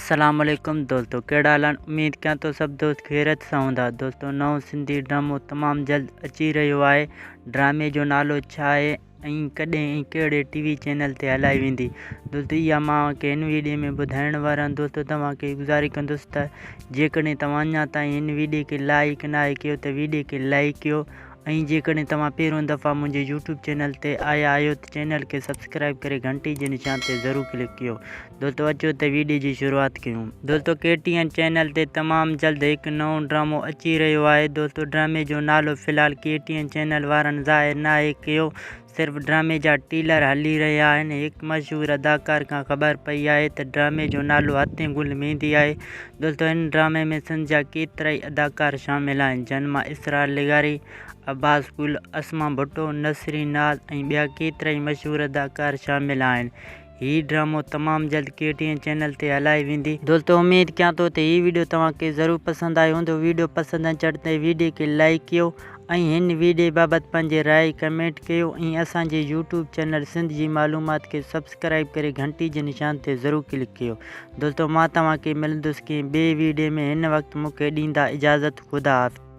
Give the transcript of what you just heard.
السلام عليڪم دوستو ڪهڙا حال آهن اميد ڪيان ٿو سڀ دوست خيريت سان هوندا دوستو نئون سنڌي ڊرامو تمام جلد اچي رهيو آهي ڊرامي جو نالو ڇا آهي ۽ ڪڏهن ۽ ڪهڙي ٽي وي چينل تي هلائي ويندي دوستو اها مان اوهان کي هن ويڊيو ۾ ٻڌائڻ وارو آهيان دوستو توهان کي گذارش ڪندس ته جيڪڏهن توهان اڃا تائين هن ويڊيو کي لائيڪ ناهي ڪيو ته ويڊيو کي لائيڪ ڪيو ۽ جيڪڏهن توهان پهريون دفعا منهنجي يوٽيوب چينل تي آيا آهيو ته چينل کي سبسڪرائب ڪري گهنٽي جي نشان تي ضرور ڪلڪ ڪيو دوستو اچو ته ويڊيو جي شروعات ڪيون. دوستو ڪي ٽي اين چينل تي تمام جلد هڪ نئون ڊرامو اچي رهيو آهي دوستو ڊرامي جو نالو في الحال ڪي ٽي اين چينل وارن ظاهر ناهي ڪيو صرف ڊرامي جا ٽيلر هلي رهيا آهن. هڪ مشهور اداڪار کان خبر پئي آهي ته ڊرامي جو نالو هٿين گل ميندي آهي. دوستو هن ڊرامي ۾ سنڌ جا ڪيترائي اداڪار شامل آهن جن مان اسرار لغاري، عباس گل، اسما ڀٽو، نسرين ناز ۽ ٻيا ڪيترائي مشهور اداڪار شامل آهن. هي ڊرامو تمام جلد ڪي ٽي اين چينل تي هلائي ويندي. دوستو اميد ڪيان ٿو ته هي ويڊيو توهان کي ضرور پسند آيو هوندو ويڊيو پسند اچڻ تي ويڊيو کي لائيڪ ڪيو ۽ هن ويڊيو بابت پنهنجي راء ڪمينٽ ڪيو ۽ اسان جي يوٽيوب چينل سنڌ جي معلومات کي سبسڪرائيب ڪري گهنٽي جي نشان تي ضرور ڪلڪ ڪيو دوستو مان توهان کي ملندس ڪنهن ٻئي ويڊيو ۾ هن وقت مون کي ڏيندا اجازت خدا حافظ.